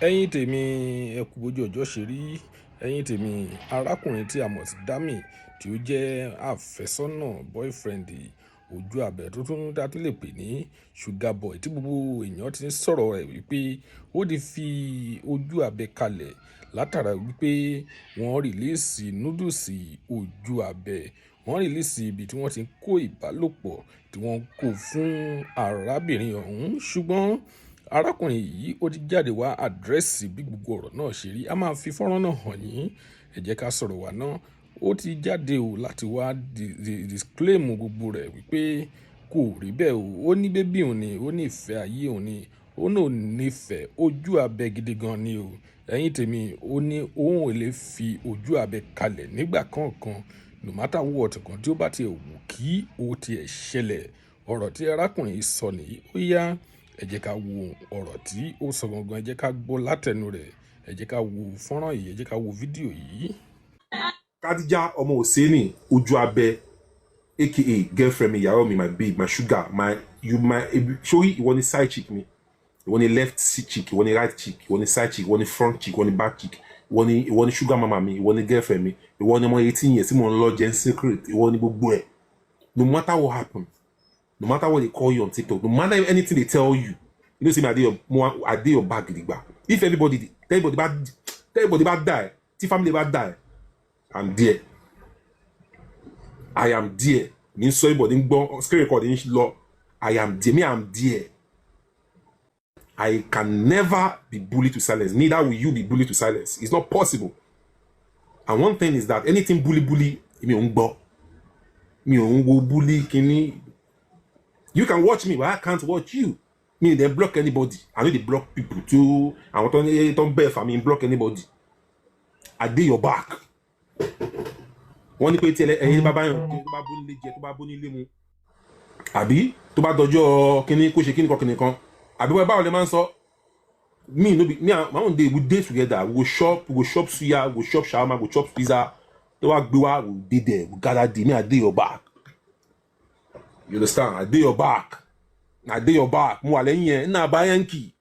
Ẹ̀yin tèmi, ẹ kú bójú ọjọ́ ṣe rí. Ẹ̀yin tèmi, arákùnrin tí a mọ̀ sí Dami, tí ó jẹ́ àfẹ́sọ́nà, boyfriend ojú abẹ tó tún dá tó lè pè ní Sugar Boy, tí gbogbo èèyàn ti ń sọ̀rọ̀ rẹ̀ wípé ó ti fi ojú abẹ kalẹ̀ látara wípé wọ́n release nudes ojú abẹ. Wọ́n release ibi tí wọ́n ti ń kó ìbálòpọ̀ tí wọ́n kó fún arábìnrin ọ̀hún. Ṣùgbọ́n arákùnrin yìí, ó ti jáde wá address bí gbogbo ọ̀rọ̀ náà ṣe rí. A máa fi fọ́nrán náà hàn yín. Ẹ jẹ́ ká sọ̀rọ̀ wá náà. Ó ti jáde o láti wá disclaim gbogbo rẹ̀ wípé kò rí bẹ́ẹ̀ o. Ó ní baby òun ni, ó ní ìfẹ́ ayé òun ni, ó náà nífẹ̀ẹ́ ojú abẹ gidi gan ni o. Ẹ̀yin tèmi, ó ní òun ò lè fi ojú abẹ kalẹ̀ nígbà kankan, no matter what kan tí ó bá ti wù kí ó ti ẹ̀ ṣẹlẹ̀. Ọ̀rọ̀ tí arákùnrin yìí sọ nìyí. Ó yá, ẹ jẹ́ ká wo ọ̀rọ̀ tí ó sọ gangan. Ẹ jẹ́ ká gbọ́ látẹnu rẹ̀. Ẹ jẹ́ ká wo fọ́nrán yìí. Ẹ jẹ́ ká wo fídíò yìí. Khadija ọmọ Oseni ojú abẹ, aka girlfriend mi, ìyàwó mi, my babe, my sugar, my you, my sori. Ìwọ ni side chick mi, ìwọ ni left chick, ìwọ ni right chick, ìwọ ni side chick, ìwọ ni front chick, ìwọ ni back chick, ìwọ ni sugar mama mi, ìwọ ni girlfriend mi, ìwọ ni ọmọ 18 years tí mo ń lọ jẹ in secret, ìwọ ni gbogbo ẹ. No matter what happen, no matter what they call you on TikTok, no matter anything they tell you, you know say me, I dey your mo, I dey your back gidigba. If everybody bá die, tí family bá die, I'm there, I am there. Mi ń sọ, everybody ń gbọ́, screen record ń lọ. I am there, me, I'm there. I can never be bullied to silence, neither will you be bullied to silence. It's not possible. And one thing is that anything bully bully, mi ò ń gbọ́, mi ò ń wo bully kínní. You can watch me, but I can't watch you. Mi dey block anybody. I no dey block people too. Àwọn tó ń bẹ̀ fà mí block anybody. I dey your back. Wọ́n ní pé tí ẹyin bá bá yàn tó bá bó nílé jẹ, tó bá bó nílé mu, àbí tó bá dọjọ́ kínní, kó ṣe kínní kan kínní kan, àbí wọ́n báwo lè máa ń sọ. Me no be me, and my own dey, we dey together. We go shop, we go shop suya, we go chop shawarma, we go chop pizza. Tó bá gbé wá, we dey there, we gather there. Me, I dey your back, you understand? I dey your back, I dey your back. Mo wà lẹ́yìn ẹ̀. Ina bayan ki,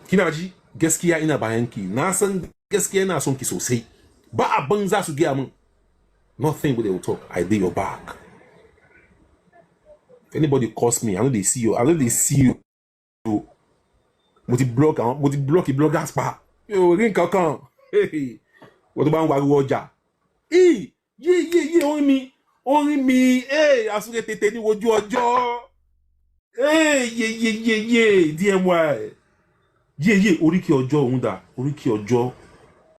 kina ji? Gaskiya ina bayan ki. Na san gaskiya ina son ki sosai. Ba abin za su gaya min, nothing wey they will talk. I dey your back. If anybody curse me, I no dey see you, I no dey see you. Mo ti block àwọn, mo ti block bloggers pa. Mi ò rí nǹkan kan. Wọ́n tó bá ń wariwo ọjà, yé yé yé, orin mi, orin mi, àsúré tètè ní wojú ọjọ́. Yé yé yé yé, dmy, yé yé, oríkì ọjọ́ òun dà, oríkì ọjọ́.